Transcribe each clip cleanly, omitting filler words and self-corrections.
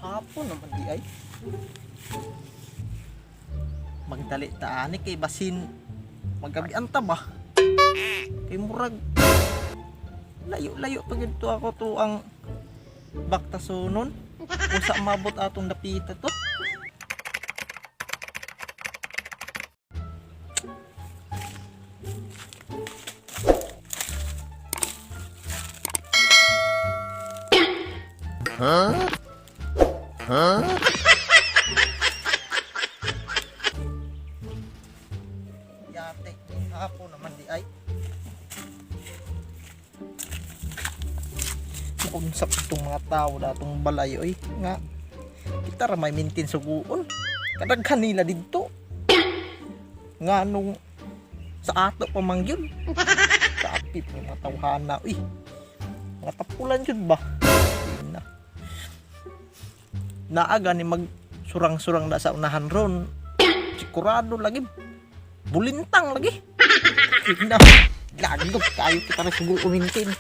Hapon naman di ay. Magdali ta ani kay basin magabian ta ba? Kay murag layo-layo pa gyud to ako to ang baktasunon. Usa mabot atong dapita to. Yate, hapon naman di ay. Unsap itong mga tao datong balay oy nga kita ra may mintin suguon. Kadaghan nila didto. Nga nung sa ato pa man gyud. Kaapit ng mga tawhana uy. Mga tapulan jud ba? Di na. Naaga ni mag surang-surang na sa unahan ron. Sigurado lagi bulintang lagi. Ina. Lagdok kayo kita na siguro umintin.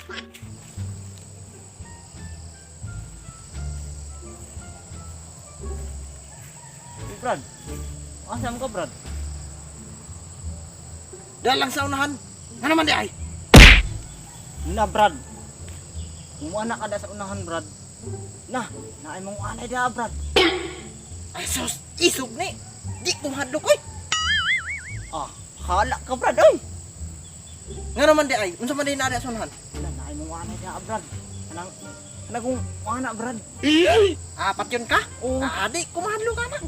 Uy, Brad. Asa mo ka, Brad? Dalang sa unahan. Ano man di ay? Na, Brad. Umuana ka da sa unahan, Brad. Na, naay mong anay da, Brad. Ay sus, isog ni. Di ko mahadlok oy. Ah, hala ka, Brad, oy. Nga naman di ay, unsa man di naa sa unahan? Na, naay mong anay da, Brad. Anang, anang kung ana, Brad. Apat yun ka? Oo. Ah, di ko mahadlok ana.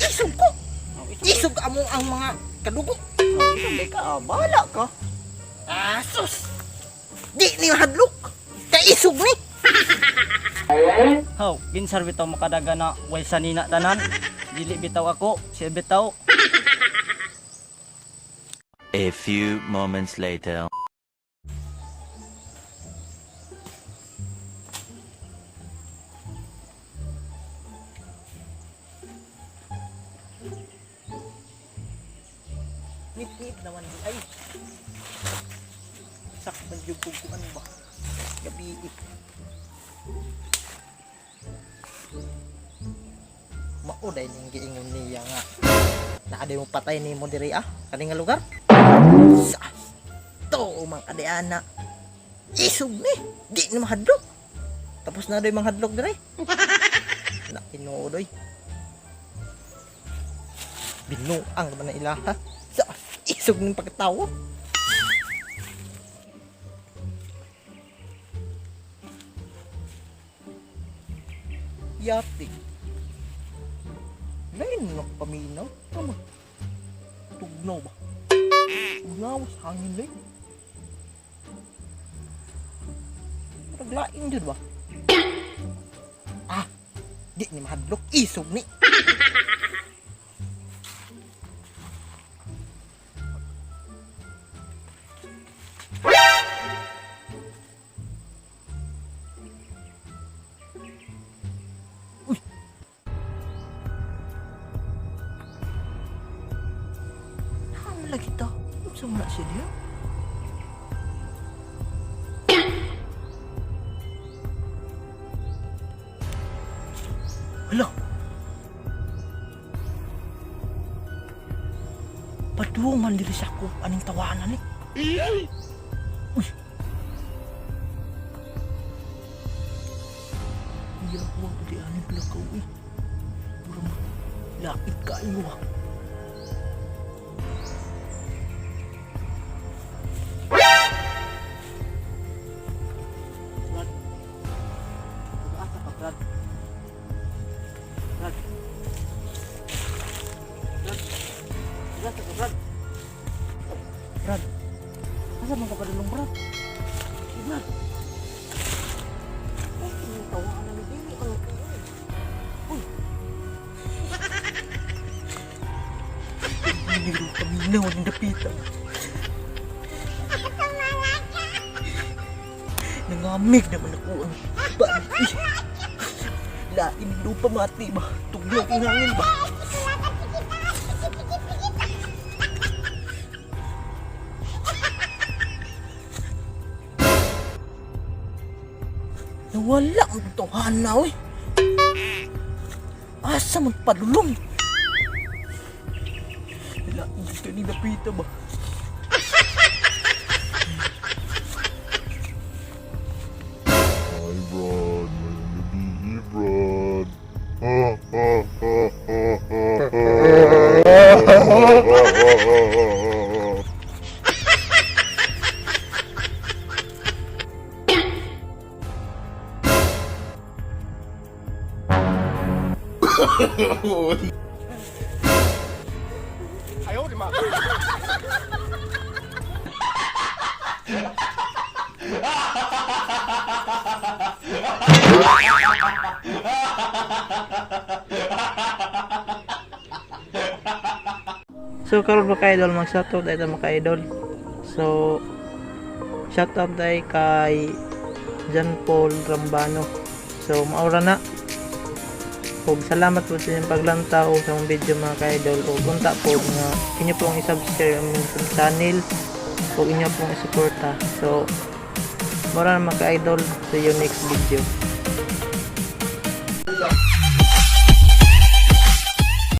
Isog ko. Oh, isog, Isog amo ang mga kadugo. oh, isog di ka, ah, bahala ka. Ah, sus. Di ni mahadlok. Kay isog ni. Haw, ginsar bitaw makadaga na way sanina tanan. Dili bitaw ako, siya bitaw. A few moments later. Nit-nit naman di ay. Sakpan jud kog kuan ba. Gabi. Mao day ning giingon niya nga. Naa mo patay nimo diri ah, kani nga lugar. Sa to mang kadeana. Isog ni, di ni mahadlok. Tapos na doy manghadlok diri. Na tinuod oy. Binuang naman na ilaha. Sa isog ng pagkatawo. Yati. Lain na paminaw. Tama. Tugnaw ba? Tugnaw sa hangin lain. Naglain dyan ba? Ah, di ni mahadlok. Isog ni. Naman lagi ta. Unsa man na siya diha? Hala. Paduong man diri sa ako aning tawanan ni. Uy. Iya, wa di ani pala ka uy. Mura mo. Lait kaayo ah. Brad. Asa ka, Brad? Brad. Brad. Brad, asa ka, Brad? Brad. Asa man ka padulong, Brad? Eh, Brad. Ay, tinatawanan ni Dini. Ano ko yun? Uy! Hindi paminaw ng dapita. Nangamig naman ako ang ba? Uy! Lain lupa mati ba? Tugnaw kong hangin ba? Nawala ang tohana, oy. Asa man padulong? Lain dito ni dapita ba? Hi, Brad. Mayong gabi, Brad. Ha, ha, ha, ha, ha, ha, ha, ha, ha. So karon mga ka-idol, mag-shoutout tayo mga ka-idol. So shoutout tayo kay John Paul Rambano. So maura na. Ug salamat po sa inyong paglantaw sa akong video, mga ka-idol. Ug unta po nga inyo pong i-subscribe ang aming channel ug inyo pong isuporta. So maura na, mga ka-idol. See you next video.